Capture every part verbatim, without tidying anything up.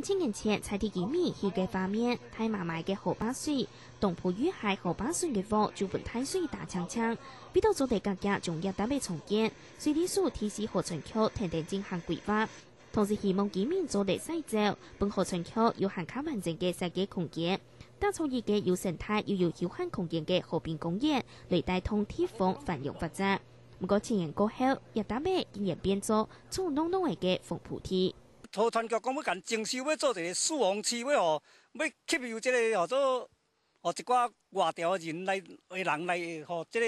七年前，在地居民去个畫面，大嫲嫲个河壩水，當鋪有害河壩水个屋就分大水打淨淨。為到做得隔壁將這搭个重建，水利署提示河川區跈等進行規劃，同時希望居民做得徙走，分河川區有還較完整个設計空間，打造一個有生態又有休閒空間个和平公園，來帶動地方繁榮發展。毋過七年過後，這搭个竟然變做臭脣脣个个荒埔地。 河川局講欲共徵收，欲做一个預防區，欲吼，欲吸收這个吼做，吼一寡外調的人來，的人來，吼，這个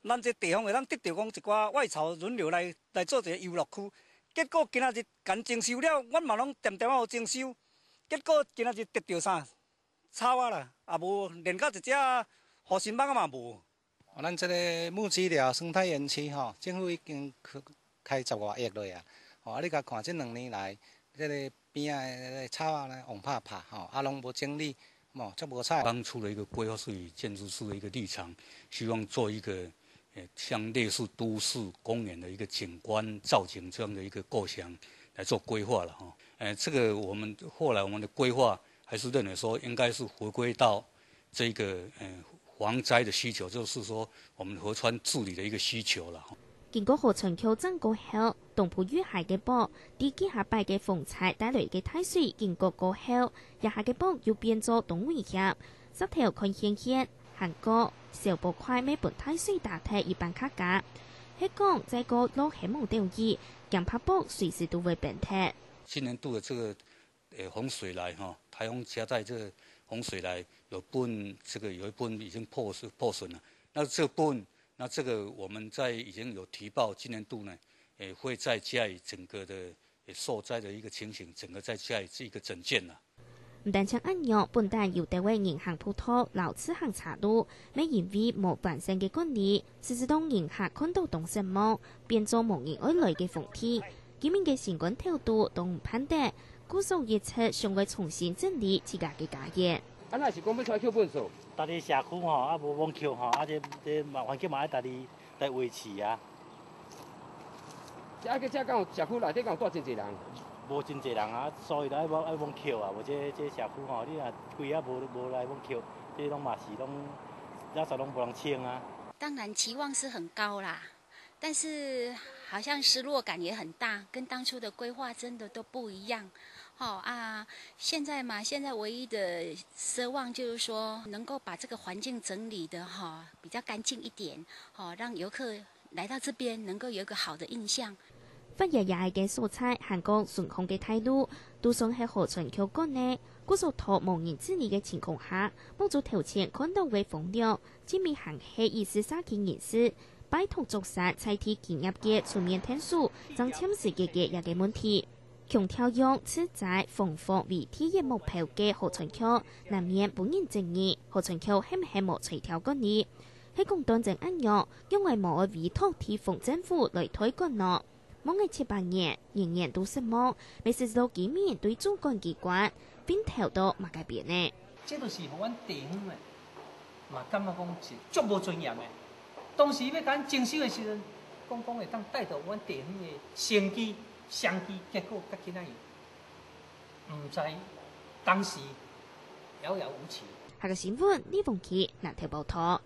咱這地方會當得到講一寡外潮人流來，來做一个遊樂區。結果今仔日共徵收了，阮嘛攏恬恬仔有徵收，結果今仔日得到啥？草仔啦，也無連甲一隻護身蠓仔嘛無。 哦，咱這个木屐寮生態園區吼，政府已經開，開十外億落啊。吼，啊，你共看這兩年來，這个邊仔的草仔呢，黃白白吼，啊，攏無整理，吼，足無彩。當初的一個規劃是以建築師的一個立場，希望做一個，呃，像類似都市公園的一個景觀造景這樣的一個構想來做規劃了吼。呃，這個我們後來我們的規劃還是認為說應該是回歸到 這個，呃，防災的需求，就是說我們河川治理的一個需求了。經過河川區整改後，當鋪有害个屋，在幾下擺个風災帶來个大水經過過後，這下个屋又變做當危險。石頭看現現，還過小屋塊乜分大水打忒一半較加。係講再過落係無留意，驚怕屋隨時都會崩忒。今年度的這個 呃，洪水來哈，颱風夾帶這個洪水來，有部分這個有一部分已經破損破損了。那這部分，那這個我們在已經有提報，今年度呢，也會再加以整個的，呃，受災的一個情形，整個再加以一個整建了。毋單淨恁樣，本旦有兜个人行步道摎自行車路，乜因為無完善个管理，實際當人客看到當失望，變做無人愛來个荒地。 居民个心肝頭肚都毋盼得，故所一直想愛重新整理自家个家園。啊，若是講欲出去糞埽？逐个社區吼，啊無網球吼，啊這，這嘛環境嘛愛逐个來維持啊。這个遮敢有社區內底敢有蹛真濟人？無真濟人啊，所以就愛網，愛網球啊，無這，這社區吼，你若規个無，無來網球，這攏嘛是攏，垃圾攏無人清啊。當然期望是很高啦。 但是好像失落感也很大，跟當初的規劃真的都不一樣。吼啊，現在嘛，現在唯一的奢望就是說，能夠把這個環境整理得，吼，比較乾淨一點，吼，讓遊客來到這邊能夠有一個好的印象。發野野个所在，還過順風个大路，都算係河川口管个，故所在無人治理个情況下，目珠頭前看到个荒涼， 今晡還係二十世紀人士拜託竹山在地企業个出面𢯭手，正暫時解決這個問題。強調用自災防洪為第一目標个河川口，難免分人爭議，河川口係毋係無垂條管理？係講斷真恁樣，仰會無愛委託地方政府來代管呢？ 望个七八年，年年都失望，乜使到居民對主管機關，分頭到麼个邊呢？這就是予阮地方的，嘛感覺講是足無尊嚴的。當時欲共徵收的時陣，講講會當帶動阮地方的生機、商機，結果到今仔日，毋知當時遙遙無期。客家新聞，李鳳琪，南投報導。